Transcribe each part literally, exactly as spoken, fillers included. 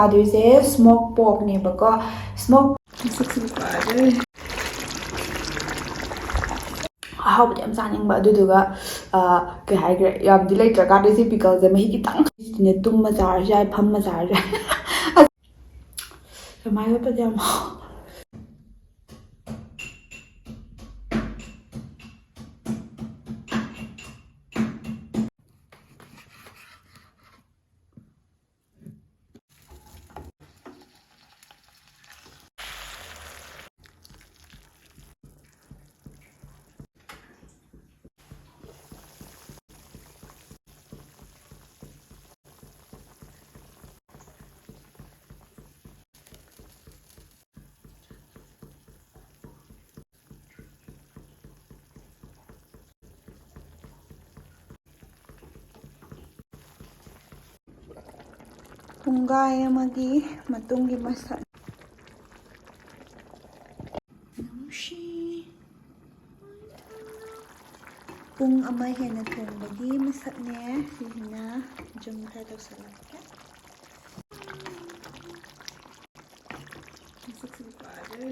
ꯆꯥꯗꯣꯏꯁꯦ smoke porkꯅꯦꯕꯀꯣ꯫ Smoke ꯑꯍꯥꯎꯕꯗꯤ ꯌꯥꯝ ꯆꯥꯅꯤꯡꯕ, ꯑꯗꯨꯗꯨꯒ, ꯑ, ꯀꯩ ꯍꯥꯏꯈ꯭ꯔꯦ, ꯌꯥꯝꯗꯤ ꯂꯩꯇ꯭ꯔꯀꯥꯟꯗ ꯁꯤ pickleꯁꯦ ꯃꯍꯤ ꯈꯤꯇꯪ ꯁꯤꯅꯦ, ꯇꯨꯝꯃ ꯆꯥꯔꯁꯨ ꯌꯥꯏ, ꯐꯝꯃ ꯆꯥꯔꯁꯨ ꯌꯥꯏ꯫ ꯑꯗꯨꯃꯥꯏꯅ ꯇꯧꯕꯗꯤ ꯌꯥꯝ ꯍꯥꯎ- ꯄꯨꯡꯈꯥꯏ ꯑꯃꯒꯤ ꯃꯇꯨꯡꯒꯤ ꯃꯁꯛ꯫ ꯅꯨꯡꯁꯤ꯫ ꯄꯨꯡ ꯑꯃ ꯍꯦꯟꯅ ꯊꯣꯡꯕꯒꯤ ꯃꯁꯛꯅꯦ꯫ ꯁꯤꯁꯤꯅ zoom ꯈꯔ ꯇꯧꯁꯜꯂꯛꯀꯦ꯫ ꯃꯁꯛꯁꯤꯗꯤ ꯐꯖꯔꯦ꯫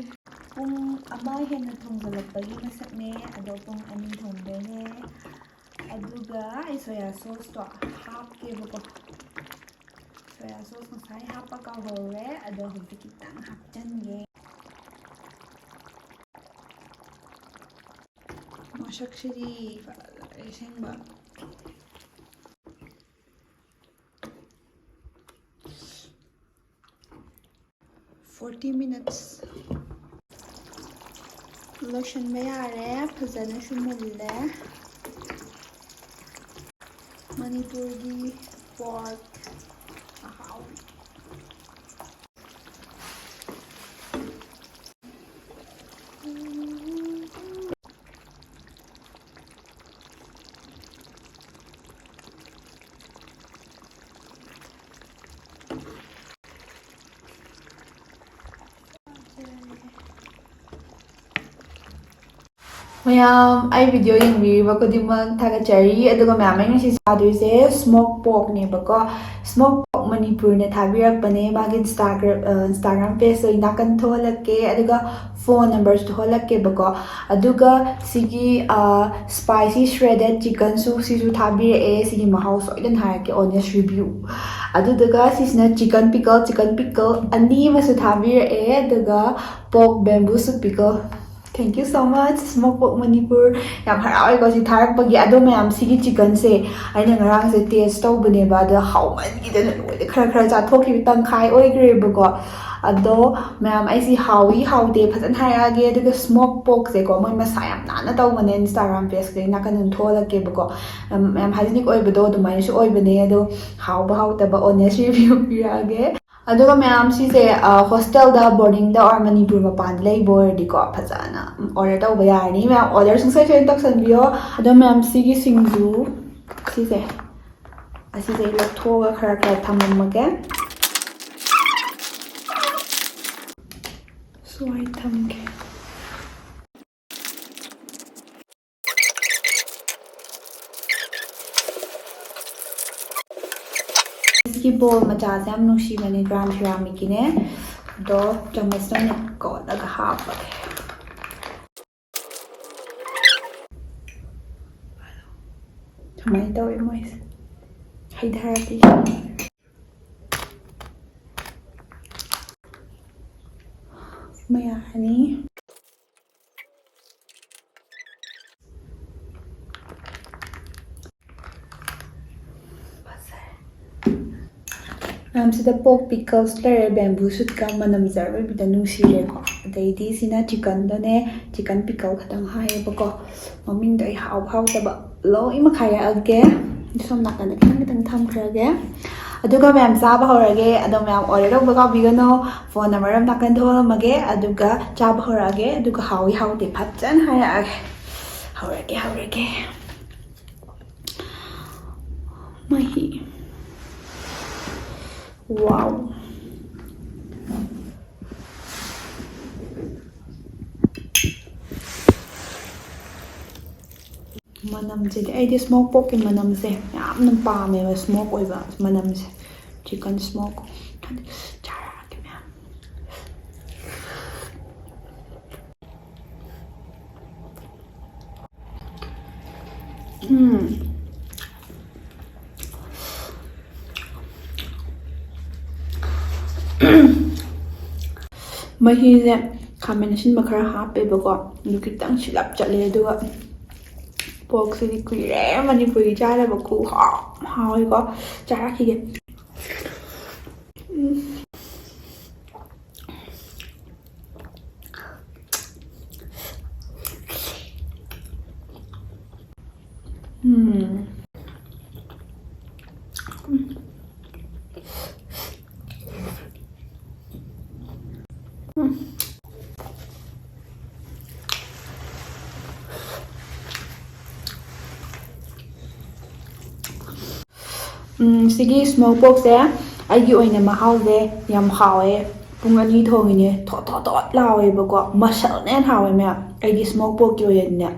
ꯄꯨꯡ ꯑꯃ ꯍꯦꯟꯅ ꯊꯣꯡꯖꯤꯜꯂꯛꯄꯒꯤ ꯃꯁꯛꯅꯦ꯫ ꯑꯗꯣ ꯄꯨꯡ ꯑꯅꯤ ꯊꯣꯡꯗꯣꯏꯅꯦ꯫ ꯑꯗꯨꯒ ꯑꯩ soya sauceꯇꯣ ꯍꯥꯞꯀꯦꯕꯀꯣ꯫ Soya sauce ꯉꯁꯥꯏ ꯍꯥꯞꯄ ꯀꯥꯎꯍꯧꯔꯦ, ꯑꯗꯣ ꯍꯧꯖꯤꯛ ꯈꯤꯇꯪ ꯍꯥꯞꯆꯤꯟꯒꯦ꯫ ꯃꯁꯛꯁꯤꯗꯤ ꯐꯖꯔꯦ ꯑꯁꯦꯡꯕ꯫ Forty minutes꯫ ꯂꯣꯏꯁꯤꯟꯕ ꯌꯥꯔꯦ, ꯐꯖꯅꯁꯨ ꯃꯨꯜꯂꯦ꯫ ꯃꯅꯤꯄꯨꯔꯒꯤ pork ꯑꯍꯥꯎꯕꯤ꯫ ꯃꯌꯥꯝ, ꯑꯩ video ꯌꯦꯡꯕꯤꯔꯤꯕ ꯈꯨꯗꯤꯡꯃꯛ ꯊꯥꯒꯠꯆꯔꯤ꯫ ꯑꯗꯨꯒ ꯃꯌꯥꯝ, ꯑꯩ ꯉꯁꯤ ꯆꯥꯗꯣꯏꯁꯦ smoke porkꯅꯦꯕꯀꯣ꯫ Smoke pork ꯃꯅꯤꯄꯨꯔꯅ ꯊꯥꯕꯤꯔꯛꯄꯅꯦ꯫ ꯃꯥꯒꯤ ꯏꯟꯁꯇꯥꯒ꯭ꯔꯥꯝ ꯏꯟꯁꯇꯥꯒ꯭ꯔꯥꯝ ꯄꯦꯖꯇꯣ ꯑꯩ ꯅꯥꯀꯟ ꯊꯣꯛꯍꯜꯂꯛꯀꯦ, ꯑꯗꯨꯒ ꯐꯣꯟ ꯅꯝꯕꯔꯁꯨ ꯊꯣꯛꯍꯜꯂꯛꯀꯦꯕꯀꯣ꯫ ꯑꯗꯨꯒ ꯁꯤꯒꯤ ꯁ꯭ꯄꯥꯏꯁꯤ ꯁ꯭ꯔꯦꯗꯦꯠ ꯆꯤꯀꯟꯁꯨ ꯁꯤꯁꯨ ꯊꯥꯕꯤꯔꯛꯑꯦ꯫ ꯁꯤꯒꯤ ꯃꯍꯥꯎ ꯁꯣꯏꯗꯅ ꯍꯥꯏꯔꯛꯀꯦ, ꯑꯣꯅꯦꯁ ꯔꯤꯚ꯭ꯌꯨ꯫ ꯑꯗꯨꯗꯨꯒ ꯁꯤꯁꯤꯅ ꯆꯤꯀꯟ ꯄꯤꯀꯜ ꯆꯤꯀꯟ ꯄꯤꯀꯜ ꯑꯅꯤ ꯑꯃꯁꯨ ꯊꯥꯕꯤꯔꯛꯑꯦ꯫ ꯑꯗꯨꯒ pork bamboo shoot pickle. Thank you so much, smoke pork Manipur. ꯌꯥꯝ ꯍꯔꯥꯎꯋꯦꯀꯣ ꯁꯤ ꯊꯥꯔꯛꯄꯒꯤ꯫ ꯑꯗꯣ ꯃꯌꯥꯝ, ꯁꯤꯒꯤ ꯆꯤꯀꯟꯁꯦ ꯑꯩꯅ ꯉꯔꯥꯡꯁꯦ ꯇꯦꯁ ꯇꯧꯕꯅꯦꯕ, ꯑꯗꯣ ꯍꯥꯎꯃꯟꯈꯤꯗꯅ ꯂꯣꯏꯔꯦ, ꯈꯔ ꯈꯔ ꯆꯥꯊꯣꯛꯈꯤꯕ ꯇꯪꯈꯥꯏ ꯑꯣꯏꯈ꯭ꯔꯦꯕꯀꯣ꯫ ꯑꯗꯣ ꯃꯌꯥꯝ, ꯑꯩꯁꯤ ꯍꯥꯎꯏ ꯍꯥꯎꯇꯦ ꯐꯖꯅ ꯍꯥꯏꯔꯛꯑꯒꯦ꯫ ꯑꯗꯨꯒ ꯁ꯭ꯃꯣꯛ ꯄꯣꯛꯁꯦꯀꯣ, ꯃꯣꯏ ꯃꯁꯥ ꯌꯥꯝ ꯅꯥꯟꯅ ꯇꯧꯕꯅꯦ꯫ ꯏꯟꯁꯇꯥꯒ꯭ꯔꯥꯝ ꯄꯦꯖꯀꯤ ꯅꯥꯀꯟꯗ ꯊꯣꯛꯍꯜꯂꯛꯀꯦꯕꯀꯣ꯫ ꯌꯥꯝ ꯌꯥꯝ ꯍꯥꯏꯖꯤꯅꯤꯛ ꯑꯣꯏꯕꯗꯣ ꯑꯗꯨꯃꯥꯏꯅꯁꯨ ꯑꯣꯏꯕꯅꯦ꯫ ꯑꯗꯣ ꯍꯥꯎꯕ ꯍꯥꯎꯇꯕ ꯑꯣꯅꯦꯁ ꯔꯤꯚ꯭ꯌꯨ ꯄꯤꯔꯛꯑꯒꯦ꯫ ꯑꯗꯨꯒ ꯃꯌꯥꯝ, ꯁꯤꯁꯦ ꯍꯣꯁꯇꯦꯜꯗ, ꯕꯣꯔꯗꯤꯡꯗ ꯑꯣꯔ ꯃꯅꯤꯄꯨꯔ ꯃꯄꯥꯟꯗ ꯂꯩꯕ ꯑꯣꯏꯔꯗꯤꯀꯣ, ꯐꯖꯅ ꯑꯣꯔꯗꯔ ꯇꯧꯕ ꯌꯥꯔꯅꯤ꯫ ꯃꯌꯥꯝ ꯑꯣꯔꯗꯔ ꯁꯨꯡꯁꯣꯏ ꯁꯣꯏꯗꯅ ꯇꯧꯁꯟꯕꯤꯌꯣ꯫ ꯑꯗꯣ ꯃꯌꯥꯝ, ꯁꯤꯒꯤ ꯁꯤꯡꯖꯨ, ꯁꯤꯁꯦ, ꯑꯁꯤꯁꯦ ꯑꯩ ꯂꯧꯊꯣꯛꯑꯒ ꯈꯔ ꯈꯔ ꯊꯝꯃꯝꯃꯒꯦ꯫ ꯁ꯭ꯋꯥꯏ ꯊꯝꯒꯦ꯫ ꯁꯤꯒꯤ ꯕꯣꯜ ꯃꯆꯥꯁꯦ ꯌꯥꯝ ꯅꯨꯡꯁꯤꯕꯅꯦ, ꯒ꯭ꯔꯥꯟ ꯁꯤꯔꯥꯃꯤꯛꯀꯤꯅꯦ꯫ ꯑꯗꯣ ꯆꯥꯃꯁꯅ ꯑꯣꯏꯅ ꯀꯣꯠꯂꯒ ꯍꯥꯞꯄꯒꯦ꯫ ꯁꯨꯃꯥꯏꯅ ꯇꯧꯋꯦ ꯃꯣꯏꯁꯦ꯫ ꯍꯩꯊꯔꯗꯤ ꯁꯤꯃ ꯌꯥꯔꯅꯤ꯫ ꯃꯌꯥꯝꯁꯤꯗ ꯄꯣꯛ ꯄꯤꯀꯜꯁ ꯂꯩꯔꯦ, ꯕꯦꯝꯕꯨ ꯁꯨꯠꯀ ꯃꯅꯝꯁꯦ ꯑꯔꯣꯏꯕꯤꯗ ꯅꯨꯡꯁꯤꯔꯦꯀꯣ꯫ ꯑꯗꯩꯗꯤ ꯁꯤꯅ ꯆꯤꯀꯟꯗꯅꯦ, ꯆꯤꯀꯟ ꯄꯤꯀꯜ ꯈꯛꯇꯪ ꯍꯥꯏꯌꯦꯕꯀꯣ꯫ ꯃꯃꯤꯡꯗꯣ ꯑꯩ ꯍꯥꯎꯕ ꯍꯥꯎꯇꯕ ꯂꯣꯏꯅꯃꯛ ꯍꯥꯏꯔꯛꯑꯒꯦ꯫ ꯁꯣꯝ ꯅꯥꯀꯟꯗ ꯈꯤꯇꯪ ꯈꯤꯇꯪ ꯊꯝꯈ꯭ꯔꯒꯦ꯫ ꯑꯗꯨꯒ ꯃꯌꯥꯝ ꯆꯥꯕ ꯍꯧꯔꯒꯦ꯫ ꯑꯗꯣ ꯃꯌꯥꯝ ꯑꯣꯔꯗꯔ ꯇꯧꯕ ꯀꯥꯎꯕꯤꯒꯅꯣ꯫ ꯐꯣꯟ ꯅꯝꯕꯔ ꯑꯃ ꯅꯥꯀꯟ ꯊꯣꯛꯍꯜꯂꯝꯃꯒꯦ, ꯑꯗꯨꯒ ꯆꯥꯕ ꯍꯧꯔꯛꯑꯒꯦ꯫ ꯑꯗꯨꯒ ꯍꯥꯎꯏ ꯍꯥꯎꯇꯦ ꯐꯖꯅ ꯍꯥꯏꯔꯛꯑꯒꯦ꯫ ꯍꯧꯔꯒꯦ, ꯍꯧꯔꯒꯦ꯫ ꯃꯍꯤ꯫ ꯋꯥꯎ꯫ ꯃꯅꯝꯁꯤꯗꯤ, ꯑꯩꯗꯤ ꯁ꯭ꯃꯣꯛ ꯄꯣꯛꯀꯤ ꯃꯅꯝꯁꯦ ꯌꯥꯝꯅ ꯄꯥꯝꯃꯦꯕ, ꯁ꯭ꯃꯣꯛ ꯑꯣꯏꯕ ꯃꯅꯝꯁꯦ꯫ Chicken smoke꯫ ꯆꯥꯔꯛꯑꯒꯦ ꯃꯌꯥꯝ꯫ ꯎꯝ꯫ ꯃꯍꯤꯁꯦ ꯈꯥꯃꯦꯟ ꯑꯁꯤꯟꯕ ꯈꯔ ꯍꯥꯞꯄꯦꯕꯀꯣ, ꯑꯗꯨ ꯈꯤꯇꯪ ꯁꯤꯜꯂꯞ ꯆꯠꯂꯦ꯫ ꯑꯗꯨꯒ pork ꯁꯤꯗꯤ ꯀꯨꯏꯔꯦ ꯃꯅꯤꯄꯨꯔꯒꯤ ꯆꯥꯗꯕ, ꯈꯨꯍꯥꯎ ꯑꯃ ꯍꯥꯎꯋꯦꯀꯣ꯫ ꯆꯥꯔꯛꯈꯤꯒꯦ꯫ ꯎꯝ꯫ ꯎꯝ꯫ ꯎꯝ, ꯁꯤꯒꯤ smoke pork ꯁꯦ ꯑꯩꯒꯤ ꯑꯣꯏꯅ ꯃꯍꯥꯎꯁꯦ ꯌꯥꯝ ꯍꯥꯎꯋꯦ꯫ ꯄꯨꯡ ꯑꯅꯤ ꯊꯣꯡꯉꯤꯅꯦ, ꯊꯣꯠ ꯊꯣꯠ ꯊꯣꯠ ꯂꯥꯎꯋꯦꯕꯀꯣ꯫ Muscle ꯅ ꯍꯦꯟꯅ ꯍꯥꯎꯋꯦ ꯃꯌꯥꯝ꯫ ꯑꯩꯒꯤ smoke pork ꯀꯤ ꯑꯣꯏꯅꯗꯤꯅꯦ,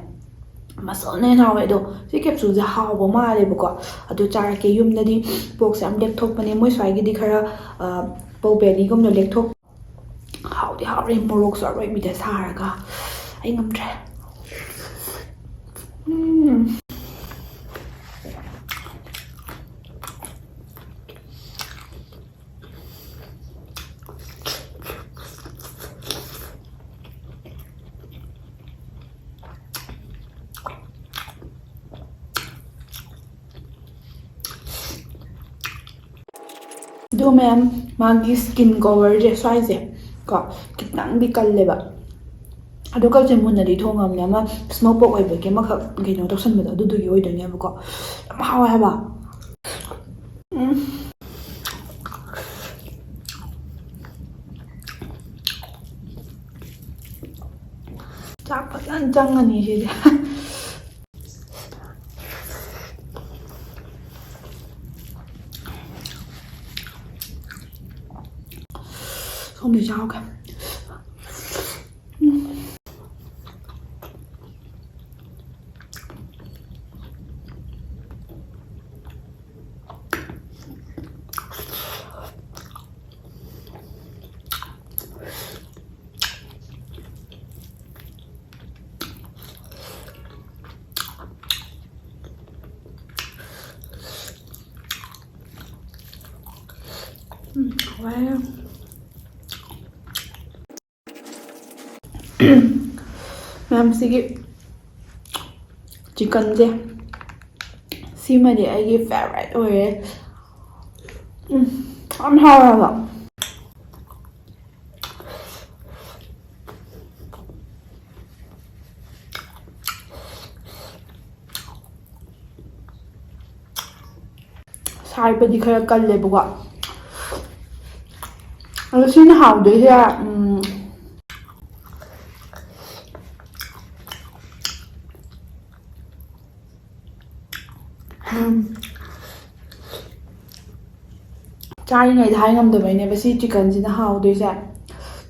muscle ꯅ ꯍꯦꯟꯅ ꯍꯥꯎꯋꯦ꯫ ꯑꯗꯣ ꯁꯤ capsule ꯁꯦ ꯍꯥꯎꯕ ꯃꯥꯜꯂꯦꯕꯀꯣ꯫ ꯑꯗꯨ ꯆꯥꯔꯛꯀꯦ꯫ ꯌꯨꯝꯗꯗꯤ pork ꯁꯦ ꯌꯥꯝ ꯂꯦꯛꯊꯣꯛꯄꯅꯦ, ꯃꯣꯏ ꯁ꯭ꯋꯥꯏꯒꯤꯗꯤ ꯈꯔ, ꯑ, pork belly ꯒꯨꯝꯕ ꯂꯦꯛꯊꯣꯛ꯫ ꯍꯥꯎꯗꯤ ꯍꯥꯎꯔꯦ, ꯃꯣꯔꯣꯛꯁꯨ ꯑꯔꯣꯏꯕꯤꯗ ꯁꯥꯔꯒ꯫ ꯑꯩ ꯉꯝꯗ꯭ꯔꯦ꯫ ꯎꯝ꯫ ꯑꯗꯨ ꯃꯌꯥꯝ, ꯃꯥꯒꯤ skin cover ꯁꯦ ꯁ꯭ꯋꯥꯏꯁꯦ ꯀꯣ, ꯈꯤꯇꯪꯗꯤ ꯀꯜꯂꯦꯕ꯫ ꯑꯗꯣ ꯀꯜꯁꯦ ꯃꯨꯟꯅꯗꯤ ꯊꯣꯡꯉꯕꯅꯦ, ꯑꯃ smoke pork ꯑꯣꯏꯕꯒꯤ ꯑꯃꯈꯛ ꯀꯩꯅꯣ ꯇꯧꯁꯟꯕꯗꯣ, ꯑꯗꯨꯗꯨꯒꯤ ꯑꯣꯏꯗꯣꯏꯅꯦꯕꯀꯣ꯫ ꯌꯥꯝ ꯍꯥꯎꯋꯦ ꯍꯥꯏꯕ꯫ ꯎꯝ꯫ ꯆꯥꯛ ꯐꯖꯅ ꯆꯪꯉꯅꯤ ꯁꯤꯗꯤ꯫ ꯁꯣꯝꯗ ꯆꯥꯎꯒꯦ꯫ ꯃꯌꯥꯝꯁꯤꯒꯤ ꯆꯤꯛꯀꯟꯁꯦ, ꯁꯤꯃꯗꯤ ꯑꯩꯒꯤ ꯐꯦꯕꯔꯥꯏꯠ ꯑꯣꯏꯔꯦ꯫ ꯎꯝ, ꯌꯥꯝ ꯍꯥꯎꯋꯦꯕ꯫ ꯁꯥꯏꯕꯗꯤ ꯈꯔ ꯀꯜꯂꯦꯕꯀꯣ꯫ ꯑꯗꯣ ꯁꯤꯅ ꯍꯥꯎꯗꯣꯏꯁꯦ, ꯎꯝ, ꯎꯝ, ꯆꯥꯔꯤꯉꯩꯗ ꯍꯥꯏ ꯉꯝꯗꯕꯩꯅꯦꯕ ꯁꯤ ꯆꯤꯛꯀꯟꯁꯤꯅ ꯍꯥꯎꯗꯣꯏꯁꯦ꯫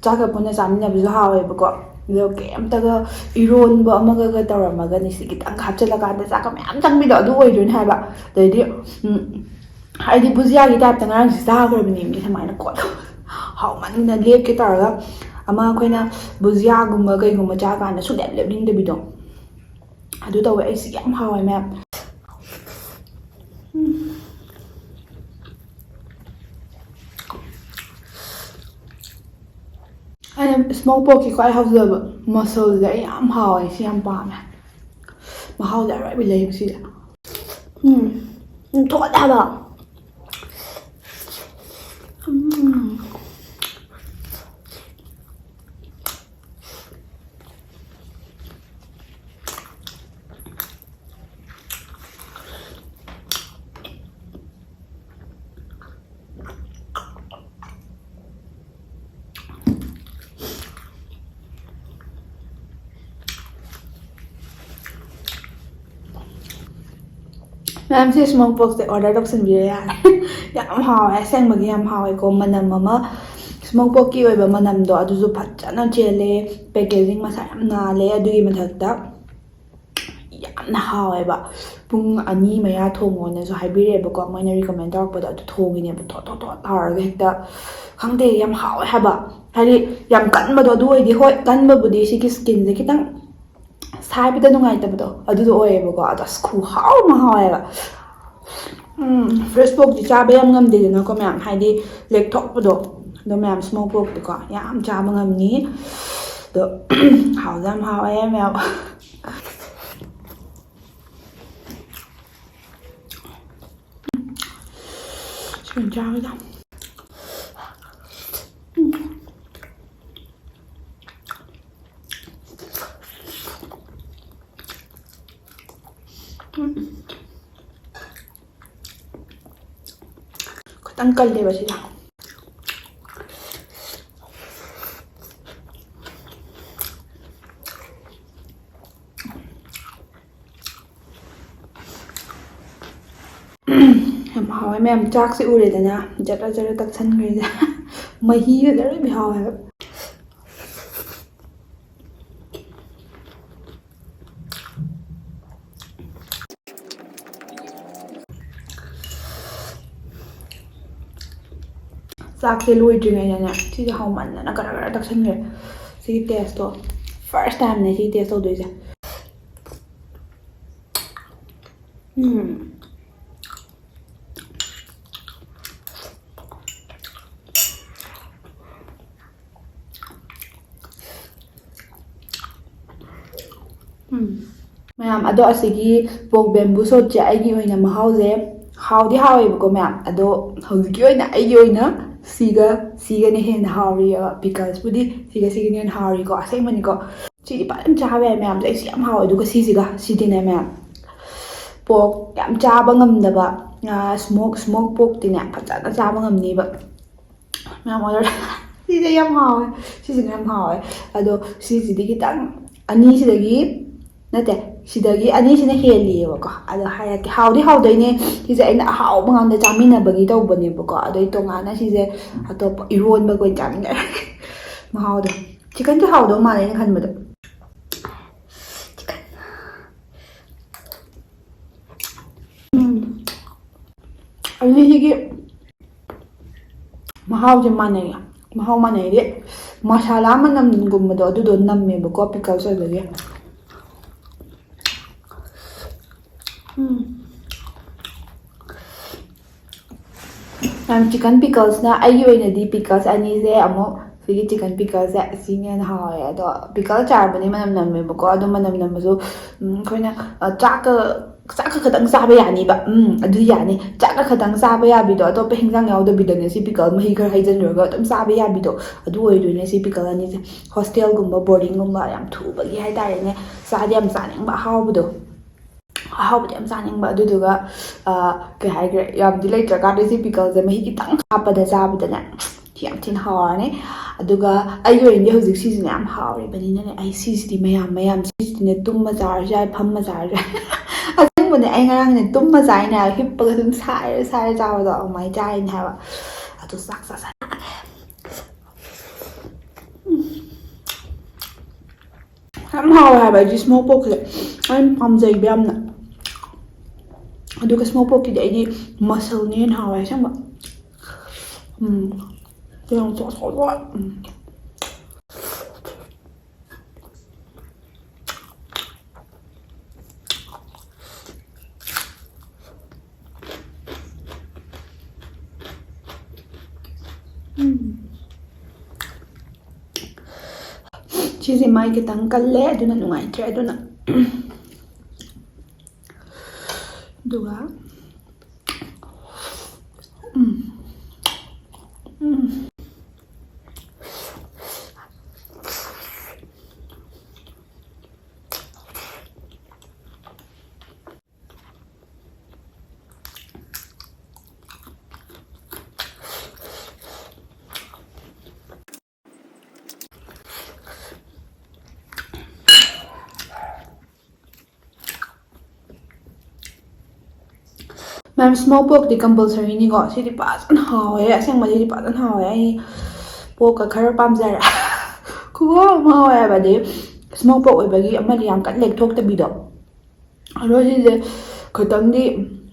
ꯆꯥꯛꯀ ꯄꯨꯟꯅ ꯆꯥꯃꯤꯟꯅꯕꯁꯨ ꯍꯥꯎꯋꯦꯕꯀꯣ꯫ ꯑꯗꯣ ꯀꯩꯝꯇꯒ ꯏꯔꯣꯟꯕ ꯑꯃꯒꯒ ꯇꯧꯔꯝꯃꯒꯅꯤ ꯁꯤ ꯈꯤꯇꯪ ꯍꯥꯞꯆꯤꯜꯂꯀꯥꯟꯗ ꯆꯥꯛꯀ ꯃꯌꯥꯝ ꯆꯪꯕꯤꯗꯣ ꯑꯗꯨ ꯑꯣꯏꯗꯣꯏꯅꯦ ꯍꯥꯏꯕ꯫ ꯑꯗꯩꯗꯤ, ꯎꯝ, ꯑꯩꯗꯤ ꯕꯨꯖꯤꯌꯥꯒꯤ ꯇꯥꯏꯞꯇ ꯉꯔꯥꯡꯁꯦ ꯆꯥꯈ꯭ꯔꯕꯅꯦ ꯁꯨꯃꯥꯏꯅ ꯀꯣꯠ ꯍꯥꯎꯃꯟꯗꯅ ꯂꯦꯞꯀꯦ ꯇꯧꯔꯒ, ꯑꯃ ꯑꯩꯈꯣꯏꯅ ꯕꯨꯖꯤꯌꯥꯒꯨꯝꯕ ꯀꯩꯒꯨꯝꯕ ꯆꯥꯀꯥꯟꯗ ꯁꯨꯡꯂꯦꯞ ꯂꯦꯞꯅꯤꯡꯗꯕꯤꯗꯣ ꯑꯗꯨ ꯇꯧꯋꯦ꯫ ꯑꯩꯁꯤ ꯌꯥꯝ ꯍꯥꯎꯋꯦ ꯃꯌꯥꯝ꯫ ꯎꯝ꯫ ꯑꯩꯅ ꯏꯁꯃꯣꯛ ꯄꯣꯛꯀꯤ ꯈ꯭ꯋꯥꯏ ꯍꯥꯎꯖꯕ ꯃꯁꯜꯁꯦ ꯑꯩ ꯌꯥꯝ ꯍꯥꯎꯋꯦ, ꯁꯤ ꯌꯥꯝ ꯄꯥꯝꯃꯦ꯫ ꯃꯍꯥꯎꯁꯦ ꯑꯔꯣꯏꯕꯤ ꯂꯩꯕ ꯁꯤꯁꯦ꯫ ꯎꯝ꯫ ꯎꯝ, ꯊꯣꯠꯂꯦ ꯍꯥꯏꯕ꯫ ꯎꯝ꯫ ꯃꯌꯥꯝꯁꯦ ꯏꯁꯃꯣꯛ ꯄꯣꯛꯁꯦ ꯑꯣꯔꯗꯔ ꯇꯧꯁꯤꯟꯕꯤꯔ ꯌꯥꯔꯦ꯫ ꯌꯥꯝ ꯍꯥꯎꯋꯦ, ꯑꯁꯦꯡꯕꯒꯤ ꯌꯥꯝ ꯍꯥꯎꯋꯦꯀꯣ꯫ ꯃꯅꯝ ꯑꯃ, ꯏꯁꯃꯣꯛ ꯄꯣꯛꯀꯤ ꯑꯣꯏꯕ ꯃꯅꯝꯗꯣ ꯑꯗꯨꯁꯨ ꯐꯖꯅ ꯆꯦꯜꯂꯦ꯫ ꯄꯦꯀꯦꯖꯤꯡ ꯃꯁꯥ ꯌꯥꯝ ꯅꯥꯜꯂꯦ꯫ ꯑꯗꯨꯒꯤ ꯃꯊꯛꯇ ꯌꯥꯝꯅ ꯍꯥꯎꯋꯦꯕ꯫ ꯄꯨꯡ ꯑꯅꯤ ꯃꯌꯥ ꯊꯣꯡꯉꯣꯅꯁꯨ ꯍꯥꯏꯕꯤꯔꯛꯑꯦꯕꯀꯣ, ꯃꯣꯏꯅ ꯔꯤꯀꯃꯦꯟ ꯇꯧꯔꯛꯄꯗꯣ꯫ ꯑꯗꯨ ꯊꯣꯡꯉꯤꯅꯦꯕ, ꯊꯣꯠ ꯊꯣꯠ ꯊꯣꯠ ꯂꯥꯎꯔꯒ ꯍꯦꯛꯇ꯫ ꯈꯪꯗꯦ, ꯌꯥꯝ ꯍꯥꯎꯋꯦ ꯍꯥꯏꯕ꯫ ꯍꯥꯏꯗꯤ ꯌꯥꯝ ꯀꯟꯕꯗꯣ ꯑꯗꯨ ꯑꯣꯏꯗꯤ, ꯍꯣꯏ, ꯀꯟꯕꯕꯨꯗꯤ ꯁꯤꯒꯤ ꯁ꯭ꯀꯤꯟꯁꯦ ꯈꯤꯇꯪ ꯁꯥꯏꯕꯗ ꯅꯨꯡꯉꯥꯏꯇꯕꯗꯣ ꯑꯗꯨꯗꯣ ꯑꯣꯏꯌꯦꯕꯀꯣ꯫ ꯑꯗꯣ ꯑꯁ, ꯈꯨꯍꯥꯎ ꯑꯃ ꯍꯥꯎꯋꯦꯕ꯫ ꯎꯝ, fresh porkꯇꯤ ꯆꯥꯕ ꯌꯥꯝ ꯉꯝꯗꯦꯗꯅꯀꯣ ꯃꯌꯥꯝ, ꯍꯥꯏꯗꯤ ꯂꯦꯛꯊꯣꯛꯄꯗꯣ꯫ ꯑꯗꯣ ꯃꯌꯥꯝ, smoke porkꯇꯤꯀꯣ ꯌꯥꯝ ꯆꯥꯕ ꯉꯝꯅꯤ꯫ ꯑꯗꯣ ꯍꯥꯎꯁꯨ ꯌꯥꯝ ꯍꯥꯎꯋꯦ ꯃꯌꯥꯝ꯫ ꯁꯤꯅ ꯆꯥꯕꯗ꯫ ꯈꯤꯇꯪ ꯀꯜꯂꯦꯕ ꯁꯤꯗ꯫ ꯌꯥꯝ ꯍꯥꯎꯋꯦ ꯃꯌꯥꯝ꯫ ꯆꯥꯛꯁꯦ ꯎꯔꯦꯗꯅ, ꯖꯔ ꯖꯔ ꯇꯛꯁꯟꯈ꯭ꯔꯦꯗ꯫ ꯃꯍꯤꯒ ꯖꯔ ꯍꯥꯎꯋꯦꯕ꯫ ꯆꯥꯛꯁꯦ ꯂꯣꯏꯗ꯭ꯔꯤꯉꯩꯗꯅꯦ ꯁꯤꯁꯦ ꯍꯥꯎꯃꯟꯗꯅ ꯒꯔ ꯒꯔ ꯇꯛꯁꯟꯈ꯭ꯔꯦ꯫ ꯁꯤꯒꯤ tasteꯇꯣ first timeꯅꯦ ꯁꯤꯒꯤ taste ꯇꯧꯗꯣꯏꯁꯦ꯫ ꯎꯝ꯫ ꯎꯝ꯫ ꯃꯌꯥꯝ, ꯑꯗꯣ ꯑꯁꯤꯒꯤ pork bamboo shootꯁꯦ ꯑꯩꯒꯤ ꯑꯣꯏꯅ ꯃꯍꯥꯎꯁꯦ ꯍꯥꯎꯗꯤ ꯍꯥꯎꯋꯦꯕꯀꯣ ꯃꯌꯥꯝ, ꯑꯗꯣ ꯍꯧꯖꯤꯛꯀꯤ ꯑꯣꯏꯅ ꯑꯩꯒꯤ ꯑꯣꯏꯅ ꯁꯤꯒ ꯁꯤꯒꯅ ꯍꯦꯟꯅ ꯍꯥꯎꯔꯤꯑꯕ꯫ Picklesꯄꯨꯗꯤ ꯁꯤꯒ ꯁꯤꯒꯅ ꯍꯦꯟꯅ ꯍꯥꯎꯔꯤꯀꯣ, ꯑꯁꯦꯡꯕꯅꯤꯀꯣ꯫ ꯁꯤꯗꯤ ꯐꯖꯅ ꯆꯥꯕ ꯌꯥꯏ ꯃꯌꯥꯝꯁꯦ, ꯑꯩꯁꯨ ꯌꯥꯝ ꯍꯥꯎꯋꯦ꯫ ꯑꯗꯨꯒ ꯁꯤꯁꯤꯒ ꯁꯤꯗꯤꯅꯦ ꯃꯌꯥꯝ, pork ꯌꯥꯝ ꯆꯥꯕ ꯉꯝꯗꯕ, smoke smoke porkꯇꯤꯅꯦ ꯐꯖꯅ ꯆꯥꯕ ꯉꯝꯅꯤꯕ꯫ ꯃꯌꯥꯝ order꯫ ꯁꯤꯁꯦ ꯌꯥꯝ ꯍꯥꯎꯋꯦ꯫ ꯁꯤꯁꯤꯅ ꯌꯥꯝ ꯍꯥꯎꯋꯦ꯫ ꯑꯗꯣ ꯁꯤꯁꯤꯗꯤ ꯈꯤꯇꯪ, ꯑꯅꯤꯁꯤꯗꯒꯤ ꯅꯠꯇꯦ, ꯁꯤꯗꯒꯤ ꯑꯅꯤꯁꯤꯅ ꯍꯦꯜꯂꯤꯑꯕꯀꯣ꯫ ꯑꯗꯣ ꯍꯥꯏꯔꯛꯀꯦ, ꯍꯥꯎꯗꯤ ꯍꯥꯎꯗꯣꯏꯅꯦ꯫ ꯁꯤꯁꯦ ꯑꯩꯅ ꯑꯍꯥꯎꯕ ꯉꯥꯛꯇ ꯆꯥꯃꯤꯟꯅꯕꯒꯤ ꯇꯧꯕꯅꯦꯕꯀꯣ꯫ ꯑꯗꯣ ꯑꯩ ꯇꯣꯉꯥꯟꯅ ꯁꯤꯁꯦ ꯑꯇꯣꯞꯄ ꯏꯔꯣꯟꯕꯒ ꯑꯣꯏꯅ ꯆꯥꯃꯤꯟꯅꯔꯦ꯫ ꯃꯍꯥꯎꯗꯣ chicken ꯁꯨ ꯍꯥꯎꯗꯧ ꯃꯥꯜꯂꯦ ꯑꯩꯅ ꯈꯟꯕꯗꯣ꯫ Chicken꯫ ꯎꯝ꯫ ꯑꯅꯤꯁꯤꯒꯤ ꯃꯍꯥꯎꯁꯦ ꯃꯥꯟꯅꯩꯌꯦ꯫ ꯃꯍꯥꯎ ꯃꯥꯟꯅꯩꯗꯤ ꯃꯁꯥꯂꯥ ꯃꯅꯝꯒꯨꯝꯕꯗꯣ ꯑꯗꯨꯗꯣ ꯅꯝꯃꯦꯕꯀꯣ, pickles ꯑꯣꯏꯕꯒꯤ꯫ ꯎꯝ꯫ ꯌꯥꯝ ꯆꯤꯛꯀꯟ ꯄꯤꯀꯜꯁꯅ ꯑꯩꯒꯤ ꯑꯣꯏꯅꯗꯤ ꯄꯤꯀꯜꯁ ꯑꯅꯤꯁꯦ ꯑꯃꯨꯛ ꯁꯤꯒꯤ ꯆꯤꯛꯀꯟ ꯄꯤꯀꯜꯁꯦ ꯁꯤꯅ ꯍꯦꯟꯅ ꯍꯥꯎꯋꯦ꯫ ꯑꯗꯣ ꯄꯤꯀꯜ ꯆꯥꯔꯕꯅꯤ ꯃꯅꯝ ꯅꯝꯃꯦꯕꯀꯣ꯫ ꯑꯗꯣ ꯃꯅꯝ ꯅꯝꯕꯁꯨ, ꯎꯝ, ꯑꯩꯈꯣꯏꯅ, ꯑ, ꯆꯥꯛꯀ ꯆꯥꯛꯀ ꯈꯛꯇꯪ ꯆꯥꯕ ꯌꯥꯅꯤꯕ꯫ ꯎꯝ, ꯑꯗꯨ ꯌꯥꯅꯤ꯫ ꯆꯥꯛꯀ ꯈꯛꯇꯪ ꯆꯥꯕ ꯌꯥꯕꯤꯗꯣ, ꯑꯇꯣꯞꯄ ꯍꯤꯟꯖꯥꯡ ꯌꯥꯎꯗꯕꯤꯗꯅꯦ ꯁꯤ ꯄꯤꯀꯜ ꯃꯍꯤ ꯈꯔ ꯍꯩꯖꯤꯟꯈ꯭ꯔꯒ ꯑꯗꯨꯝ ꯆꯥꯕ ꯌꯥꯕꯤꯗꯣ, ꯑꯗꯨ ꯑꯣꯏꯗꯣꯏꯅꯦ ꯁꯤ ꯄꯤꯀꯜ ꯑꯅꯤꯁꯦ꯫ ꯍꯣꯁꯇꯦꯜꯒꯨꯝꯕ ꯕꯣꯔꯗꯤꯡꯒꯨꯝꯕ ꯌꯥꯝ ꯊꯨꯕꯒꯤ ꯍꯥꯏꯇꯥꯔꯦꯅꯦ, ꯆꯥꯗꯤ ꯌꯥꯝ ꯆꯥꯅꯤꯡꯕ ꯑꯍꯥꯎꯕꯗꯣ꯫ ꯑꯍꯥꯎꯕꯗꯤ ꯌꯥꯝ ꯆꯥꯅꯤꯡꯕ꯫ ꯑꯗꯨꯗꯨꯒ, ꯑ, ꯀꯩ ꯍꯥꯏꯈ꯭ꯔꯦ, ꯌꯥꯝꯗꯤ ꯂꯩꯇ꯭ꯔꯀꯥꯟꯗ ꯁꯤ ꯄꯤꯀꯜꯁꯦ ꯃꯍꯤ ꯈꯤꯇꯪ ꯍꯥꯞꯄꯗ ꯆꯥꯕꯗꯅꯦ ꯌꯥꯝ ꯊꯤꯅ ꯍꯥꯎꯔꯅꯤ꯫ ꯑꯗꯨꯒ ꯑꯩꯒꯤ ꯑꯣꯏꯅꯗꯤ ꯍꯧꯖꯤꯛ ꯁꯤꯁꯤꯅ ꯌꯥꯝ ꯍꯥꯎꯔꯤꯕꯅꯤꯅꯅꯦ, ꯑꯩ ꯁꯤꯁꯤꯗꯤ ꯃꯌꯥꯝ ꯃꯌꯥꯝ ꯁꯤꯁꯤꯗꯤꯅꯦ ꯇꯨꯝꯃ ꯆꯥꯔꯁꯨ ꯌꯥꯏ, ꯐꯝꯃ ꯆꯥꯔꯁꯨ ꯌꯥꯏ꯫ ꯑꯁꯦꯡꯕꯅꯦ, ꯑꯩ ꯉꯔꯥꯡꯅꯦ ꯇꯨꯝꯃ ꯆꯥꯏꯅꯦ ꯍꯥꯏꯕ, ꯍꯤꯞꯄꯒ ꯑꯗꯨꯝ ꯁꯥꯏꯔ ꯁꯥꯏꯔ ꯆꯥꯕꯗꯣ ꯑꯗꯨꯃꯥꯏꯅ ꯆꯥꯏꯅꯦ ꯍꯥꯏꯕ꯫ ꯑꯗꯨ ꯆꯥꯛ ꯆꯥꯁꯜꯂꯛꯑꯒꯦ꯫ ꯌꯥꯝ ꯍꯥꯎꯋꯦ ꯍꯥꯏꯕ ꯑꯩꯗꯤ ꯁ꯭ꯃꯣꯛ ꯄꯣꯛꯁꯦ꯫ ꯑꯩꯅ ꯄꯥꯝꯖꯩꯕ ꯌꯥꯝꯅ꯫ ꯑꯗꯨꯒ ꯁ꯭ꯃꯣꯛ ꯄꯣꯛꯀꯤꯗꯤ ꯑꯩꯗꯤ ꯃꯁꯜꯅ ꯍꯦꯟꯅ ꯍꯥꯎꯋꯦ ꯑꯁꯦꯡꯕ꯫ ꯎꯝ꯫ ꯌꯦꯡꯉꯨꯀꯣ꯫ ꯎꯝ꯫ ꯎꯝ꯫ ꯁꯤꯁꯦ ꯃꯥꯏ ꯈꯤꯇꯪ ꯀꯜꯂꯦ, ꯑꯗꯨꯅ ꯅꯨꯡꯉꯥꯏꯇ꯭ꯔꯦ꯫ ꯑꯗꯨꯅ, ꯑꯗꯨꯒ, ꯎꯝ, ꯎꯝ꯫ ꯃꯌꯥꯝ, ꯁ꯭ꯃꯣꯛ ꯄꯣꯛꯇꯤ ꯀꯝꯄꯜꯁꯔꯤꯅꯤꯀꯣ꯫ ꯁꯤꯗꯤ ꯐꯖꯅ ꯍꯥꯎꯋꯦ, ꯑꯁꯦꯡꯕ ꯁꯤꯗꯤ ꯐꯖꯅ ꯍꯥꯎꯋꯦ꯫ ꯑꯩ ꯄꯣꯛꯀ ꯈꯔ ꯄꯥꯝꯖꯔꯦ꯫ ꯈꯨꯍꯥꯎ ꯑꯃ ꯍꯥꯎꯋꯦ ꯍꯥꯏꯕꯗꯤ, ꯁ꯭ꯃꯣꯛ ꯄꯣꯛ ꯑꯣꯏꯕꯒꯤ ꯑꯃꯗꯤ ꯌꯥꯝ ꯀꯟꯅ ꯂꯦꯛꯊꯣꯛꯇꯕꯤꯗꯣ꯫ ꯑꯗꯣ ꯁꯤꯁꯦ ꯈꯤꯇꯪꯗꯤ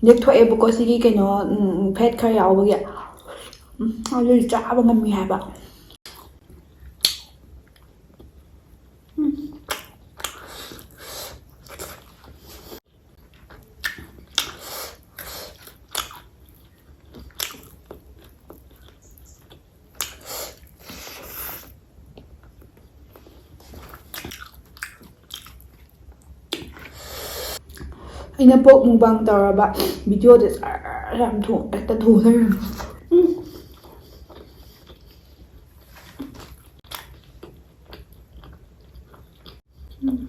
ꯂꯦꯛꯊꯣꯛꯑꯦꯕꯀꯣ, ꯁꯤꯒꯤ ꯀꯩꯅꯣ, ꯎꯝ, ꯐꯦꯠ ꯈꯔ ꯌꯥꯎꯕꯒꯤ꯫ ꯎꯝ, ꯑꯗꯨꯗꯤ ꯆꯥꯕ ꯉꯝꯃꯤ ꯍꯥꯏꯕ꯫ ꯎꯝ꯫ ꯑꯩꯅ ꯄꯣꯛ ꯃꯨꯛꯕꯥꯡ ꯇꯧꯔꯕ ꯚꯤꯗꯤꯑꯣꯗ ꯖꯔ ꯌꯥꯝ ꯊꯣꯡ ꯍꯦꯛꯇ ꯊꯣꯡ ꯂꯩꯔꯝꯃꯦ꯫ ꯎꯝ꯫ ꯎꯝ꯫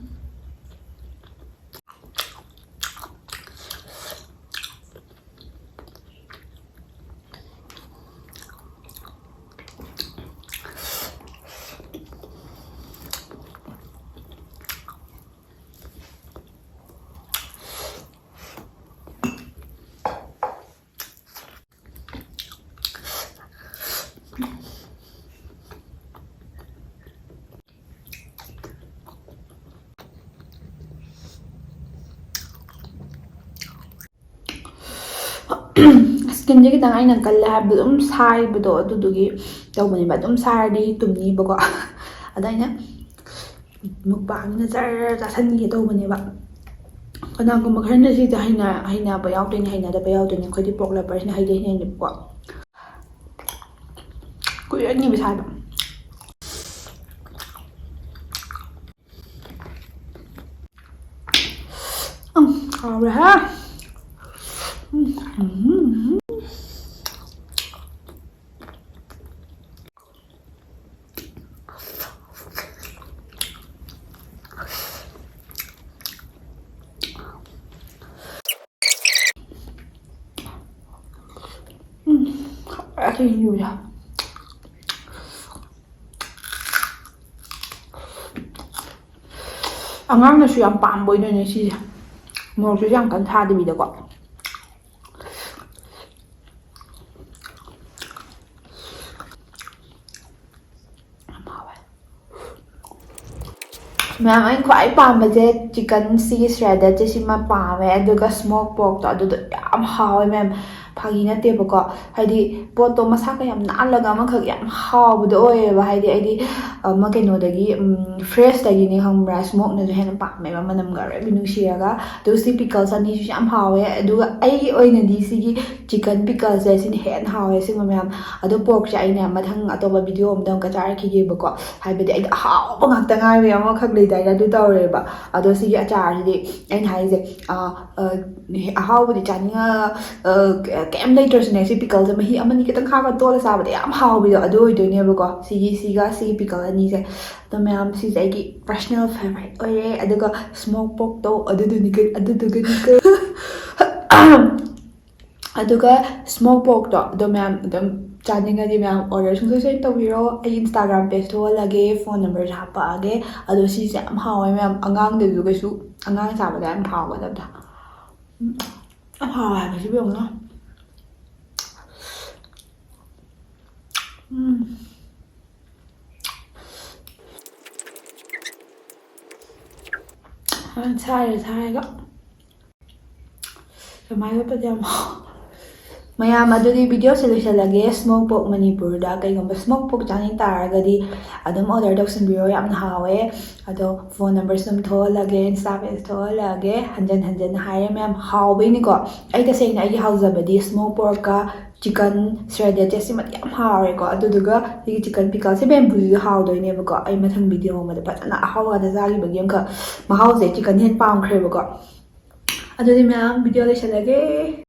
ꯁ꯭ꯀꯤꯟꯁꯦ ꯈꯤꯇꯪ ꯑꯩꯅ ꯀꯜꯂꯦ ꯍꯥꯏꯕꯗꯣ ꯑꯗꯨꯝ ꯁꯥꯏꯕꯗꯣ, ꯑꯗꯨꯗꯨꯒꯤ ꯇꯧꯕꯅꯦꯕ꯫ ꯑꯗꯨꯝ ꯁꯥꯔꯗꯤ ꯇꯨꯝꯅꯤꯕꯀꯣ꯫ ꯑꯗ ꯑꯩꯅ ꯃꯨꯛꯕꯥꯡꯅ ꯖꯔ ꯆꯥꯁꯟꯒꯦ ꯇꯧꯕꯅꯦꯕ꯫ ꯀꯅꯥꯒꯨꯝꯕ ꯈꯔꯅ ꯁꯤꯁꯦ ꯍꯩꯅ-, ꯍꯩꯅꯕ ꯌꯥꯎꯗꯣꯏꯅꯦ, ꯍꯩꯅꯗꯕ ꯌꯥꯎꯗꯣꯏꯅꯦ꯫ ꯑꯩꯈꯣꯏꯗꯤ ꯄꯣꯛ ꯂꯚꯔꯁꯤꯅ ꯍꯩꯗꯤ ꯍꯩꯅꯩꯅꯦꯕꯀꯣ꯫ ꯀꯨꯏꯔꯅꯤꯕ ꯁꯥꯏꯕ꯫ ꯎꯝ, ꯍꯥꯎꯔꯦꯍꯦ꯫ ꯎꯝ, ꯎꯝ, ꯎꯝ꯫ ꯎꯝ, ꯍꯥꯎꯔꯦ ꯁꯤꯡꯖꯨꯁꯦ꯫ ꯑꯉꯥꯡꯅꯁꯨ ꯌꯥꯝ ꯄꯥꯝꯕ ꯑꯣꯏꯗꯣꯏꯅꯦ ꯁꯤꯁꯦ꯫ ꯃꯣꯔꯣꯛꯁꯤꯁꯨ ꯌꯥꯝ ꯀꯟꯅ ꯊꯥꯗꯕꯤꯗꯀꯣ꯫ ꯌꯥꯝ ꯍꯥꯎꯋꯦ꯫ ꯃꯌꯥꯝ, ꯑꯩꯅ ꯈ꯭ꯋꯥꯏ ꯄꯥꯝꯕꯁꯦ chicken ꯁꯤꯒꯤ shredded ꯁꯦ, ꯁꯤꯃ ꯄꯥꯝꯃꯦ꯫ ꯑꯗꯨꯒ smoke pork ꯇꯣ, ꯑꯗꯨꯗꯣ ꯌꯥꯝ ꯍꯥꯎꯋꯦ ꯃꯌꯥꯝ꯫ ꯐꯥꯒꯤ ꯅꯠꯇꯦꯕꯀꯣ꯫ ꯍꯥꯏꯗꯤ ꯄꯣꯠꯇꯣ ꯃꯁꯥꯒ ꯌꯥꯝ ꯅꯥꯜꯂꯒ ꯑꯃꯈꯛ ꯌꯥꯝ ꯍꯥꯎꯕꯗꯣ ꯑꯣꯏꯌꯦꯕ꯫ ꯍꯥꯏꯗꯤ ꯑꯩꯗꯤ ꯑꯃ ꯀꯩꯅꯣꯗꯒꯤ, ꯎꯝ, ꯐ꯭ꯔꯦꯁꯇꯒꯤꯅꯦ ꯈꯪꯕ꯭ꯔꯥ, ꯁ꯭ꯃꯣꯛꯅꯁꯨ ꯍꯦꯟꯅ ꯄꯥꯝꯃꯦꯕ, ꯃꯅꯝꯒ ꯑꯔꯣꯏꯕꯤ ꯅꯨꯡꯁꯤꯔꯒ꯫ ꯑꯗꯨꯒ ꯁꯤ ꯄꯤꯀꯜꯁ ꯑꯅꯤꯁꯤꯁꯨ ꯌꯥꯝ ꯍꯥꯎꯋꯦ꯫ ꯑꯗꯨꯒ ꯑꯩꯒꯤ ꯑꯣꯏꯅꯗꯤ ꯁꯤꯒꯤ ꯆꯤꯀꯟ ꯄꯤꯀꯜꯁꯦ ꯁꯤꯅ ꯍꯦꯟꯅ ꯍꯥꯎꯋꯦ꯫ ꯑꯁꯦꯡꯕ ꯃꯌꯥꯝ, ꯑꯗꯣ ꯄꯣꯔꯛꯁꯦ ꯑꯩꯅ ꯃꯊꯪ ꯑꯇꯣꯞꯄ ꯚꯤꯗꯤꯑꯣ ꯑꯝꯗ ꯑꯃꯨꯛꯀ ꯆꯥꯔꯛꯈꯤꯒꯦꯕꯀꯣ꯫ ꯍꯥꯏꯕꯗꯤ ꯑꯩꯗꯤ ꯑꯍꯥꯎꯕ ꯉꯥꯛꯇ ꯉꯥꯏꯔꯦ, ꯑꯃꯈꯛ ꯂꯩꯗꯥꯏꯗ ꯑꯗꯨ ꯇꯧꯔꯦꯕ꯫ ꯑꯗꯣ ꯁꯤꯒꯤ ꯑꯆꯥꯔꯁꯤꯗꯤ ꯑꯩꯅ ꯍꯥꯏꯁꯦ, ꯑ, ꯑ, ꯑꯍꯥꯎꯕꯗꯤ ꯆꯥꯅꯤꯡꯉ-, ꯑ, ꯀꯩꯝ ꯂꯩꯇ꯭ꯔꯁꯨꯅꯦ, ꯁꯤ ꯄꯤꯀꯜꯁꯦ ꯃꯍꯤ ꯑꯃꯅꯤ ꯈꯤꯇꯪ ꯈꯥꯛꯑꯒ ꯇꯣꯠꯂ ꯆꯥꯕꯗ ꯌꯥꯝ ꯍꯥꯎꯕꯤꯗꯣ ꯑꯗꯨ ꯑꯣꯏꯗꯣꯏꯅꯦꯕꯀꯣ꯫ ꯁꯤꯒꯤ, ꯁꯤꯒ ꯁꯤꯒꯤ ꯄꯤꯀꯜ ꯑꯅꯤꯁꯦ꯫ ꯑꯗꯣ ꯃꯌꯥꯝ, ꯁꯤꯁꯦ ꯑꯩꯒꯤ personal favourite ꯑꯣꯏꯔꯦ꯫ ꯑꯗꯨꯒ ꯁ꯭ꯃꯣꯛ ꯄꯣꯔꯛꯇꯣ ꯑꯗꯨꯗꯨꯅꯤ, ꯑꯗꯨꯗꯨꯒꯅꯤꯀꯣ꯫ ꯑꯗꯨꯒ ꯁ꯭ꯃꯣꯛ ꯄꯣꯔꯛꯇꯣ ꯑꯗꯣ ꯃꯌꯥꯝ ꯑꯗꯨꯝ ꯆꯥꯅꯤꯡꯉꯗꯤ ꯃꯌꯥꯝ order ꯁꯨꯡꯁꯣꯏ ꯁꯣꯏꯗꯅ ꯇꯧꯕꯤꯔꯣ꯫ ꯑꯩ Instagram page ꯊꯣꯛꯍꯜꯂꯒꯦ, phone numberꯁꯨ ꯍꯥꯞꯄꯛꯑꯒꯦ꯫ ꯑꯗꯣ ꯁꯤꯁꯦ ꯌꯥꯝ ꯍꯥꯎꯋꯦ ꯃꯌꯥꯝ, ꯑꯉꯥꯡꯗꯁꯨ ꯀꯩꯁꯨ, ꯑꯉꯥꯡ ꯆꯥꯕꯗ ꯌꯥꯝ ꯍꯥꯎꯒꯗꯕꯗꯣ꯫ ꯎꯝ, ꯌꯥꯝ ꯍꯥꯎꯋꯦ ꯍꯥꯏꯕꯁꯤꯕꯨ ꯌꯦꯡꯉꯨꯅ꯫ ꯎꯝ꯫ ꯁꯥꯏꯔꯦ, ꯁꯥꯏꯔꯒ꯫ ꯀꯃꯥꯏꯅ ꯇꯧꯗꯦ ꯌꯥꯝ ꯍꯥꯎ-, ꯃꯌꯥꯝ, ꯑꯗꯨꯗꯤ ꯚꯤꯗꯤꯑꯣꯁꯦ ꯂꯣꯏꯁꯤꯜꯂꯒꯦ꯫ ꯁ꯭ꯃꯣꯛ ꯄꯣꯔꯛ ꯃꯅꯤꯄꯨꯔꯗ ꯀꯩꯒꯨꯝꯕ ꯁ꯭ꯃꯣꯛ ꯄꯣꯔꯛ ꯆꯥꯅꯤꯡ ꯇꯥꯔꯒꯗꯤ ꯑꯗꯨꯝ order ꯇꯧꯁꯤꯟꯕꯤꯔꯣ, ꯌꯥꯝꯅ ꯍꯥꯎꯋꯦ꯫ ꯑꯗꯣ phone numberꯁꯨ ꯑꯗꯨꯝ ꯊꯣꯛꯍꯜꯂꯒꯦ, Insta page ꯊꯣꯛꯍꯜꯂꯒꯦ꯫ ꯍꯟꯖꯟ ꯍꯟꯖꯟꯅ ꯍꯥꯏꯔꯦ ꯃꯌꯥꯝ, ꯍꯥꯎꯕꯩꯅꯤꯀꯣ꯫ ꯑꯩ ꯇꯁꯦꯡꯅ ꯑꯩꯒꯤ ꯍꯥꯎꯖꯕꯗꯤ ꯁ꯭ꯃꯣꯛ ꯄꯣꯔꯛꯀ ꯆꯤꯀꯟ ꯁ꯭ꯔꯦꯗꯦꯠꯁꯦ ꯁꯤꯃꯗꯤ ꯌꯥꯝ ꯍꯥꯎꯔꯦꯀꯣ꯫ ꯑꯗꯨꯗꯨꯒ ꯁꯤꯒꯤ ꯆꯤꯀꯟ ꯄꯤꯀꯜꯁꯦ ꯕꯦꯝꯕꯨꯁꯤꯁꯨ ꯍꯥꯎꯗꯣꯏꯅꯦꯕꯀꯣ꯫ ꯑꯩ ꯃꯊꯪ ꯚꯤꯗꯤꯑꯣ ꯑꯃꯗ ꯐꯖꯅ ꯑꯍꯥꯎꯕꯗ ꯆꯥꯈꯤꯕꯒꯤ ꯑꯃꯈꯛ ꯃꯍꯥꯎꯁꯦ ꯆꯤꯀꯟ ꯍꯦꯟꯅ ꯄꯥꯝꯈ꯭ꯔꯦꯕꯀꯣ꯫ ꯑꯗꯨꯗꯤ ꯃꯌꯥꯝ, ꯚꯤꯗꯤꯑꯣ ꯂꯣꯏꯁꯤꯜꯂꯒꯦ꯫